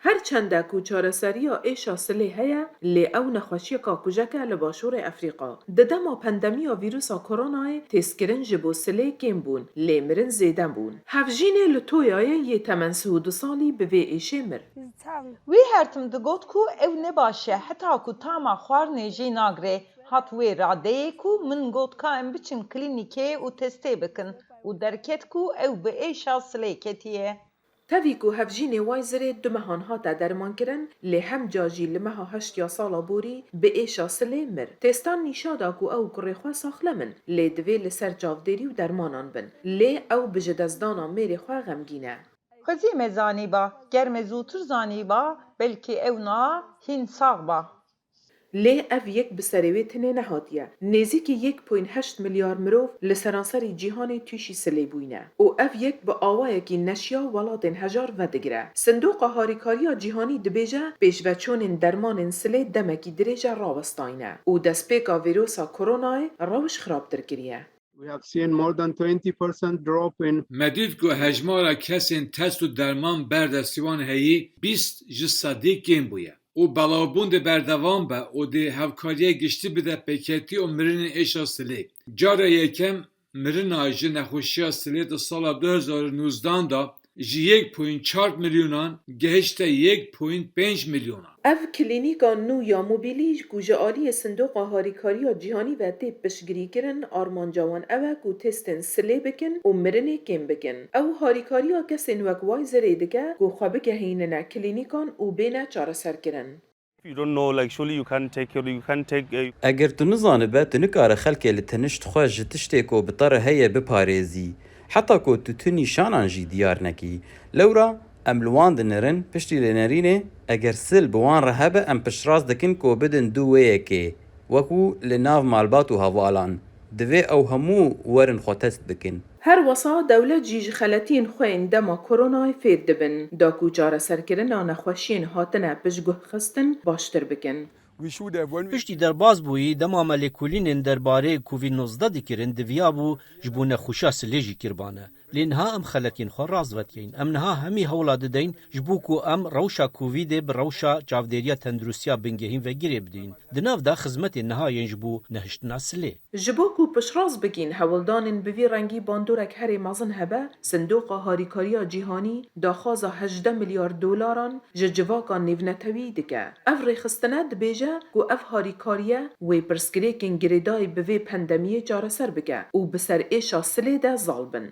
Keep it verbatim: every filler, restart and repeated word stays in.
Her çende ku çareseriya êşa silê heye, lê ew nexweşiyeka kujek e li Başûrê Efrîqa. Di dema pandemiya vîrusa koronayê têskirin ji bo silê kêm bûn, lê mirin zêde bûn. Hevjînê li Toyayê yê temen sî û du salî bi vê êşê mir. Wî her tim digot ku ew ne baş e, heta ku tama xwarinê jî nagre. Hat wê radeyê ku min got ka em biçin klînîkê û testê bikin û derket ku ew bi êşa silê ketiye. Tevî ku hevjînê Wayzirê du mehan hate dermankirin, lê hemca jî li meha heşt ya sala borî bi êşa silê mir. Testan nîşa da ku ew û kurê xwe saxlem in, lê divê li ser çavdêrî û dermanan bin. Lê ew bi ji destdana mêrê xwe xemgîn e. Xwezî me zanîba, ger me zûtir zanîba, belkî ew niha hîn sax ba. Lê ev yek bi serê wê tinê nehatiye. Nêzîkî yek point heşt milyar mirov li seranserî cîhanê tûşî silê bûyne û ev yek bi awayekî neşiya welatên hejar vedigire. Sindoqa Harîkariya Cîhanî dibêje, pêşveçûnên dermanên silê demekî dirêj e rawestayne û destpêka vîrusa koronayê rewş xirabtir kiriye. We have seen more than twenty percent drop in Me dît ku hejmara kesên test û derman ber destî wan heyî bîst ji sedî kêm bûye û belavbûn dê berdewam be û dê hevkariya giştî bide pêketî û mirinên êşa silê. Cara yekem mirina ji nexweşiya silê di sala du hezar û nozdehan de ji yek point çar milyonan gehişte yek point pênc milyonan. Ev klînîka nû ya mobîlî ku ji aliyê Sindoqa Harîkariya Cîhanî ve tê piştgirîkirin, armanca wan ew e ku testên silê bikin û mirinê kêm bikin. Ew harîkariya kesên wek Wayzirê dike ku xwe bigehînine klînîkan û bêne çareserkirin. If you don't know, like, surely you can't take your, you can't take, uh, Eger tu nizanibe, tu nikare xelkê li tenişt xwe ji tiştê ku bi te re heye biparêzî, heta ku tu tu nîşanan jî diyar nekî. Lewra em li wan dinirin, piştî lênerînê, eger sil bi wan re hebe, em piştrast dikin ku bidin du wê yekê, wekû li nav malbat û hevalan. Divê ew hemû werin xwe test bikin. Her wisa dewlet jî ji xeletiyên xwe yên dema koronayê fêr dibin, da ku çareserkirina nexweşiyên hatine piştguhxistin baştir bikin. We should have, when we Piştî derbazbûyî, dema me lêkolînên derbarê Covid nozdeh dikirin, diviyabû ji bo nexweşiya silê jî kiribane. Lê niha em xeletiyên xwe rast vedikeyin. Em niha hemî hewla dideyin ji bo ku em rewşa Covidê bi rewşa çavdêriya tenduristiya bingehîn ve girê bidîn. Di nav de xizmetên niha yên ji bo nehiştina silê. Ji bo ku piştrast bigîn, hewldanên bi vî rengî bandorek herê mezin hebe, Sindoqa Harîkariya Cîhanî daxwaza hejdeh milyar dolaran ji civaka nêvnetewî dike. Ev rêxistine dibêje ku ev harîkariye wê pirsgirêkên girêdayî bi vê pandemiyê çareser bike û bi ser êşa silê de zal bin.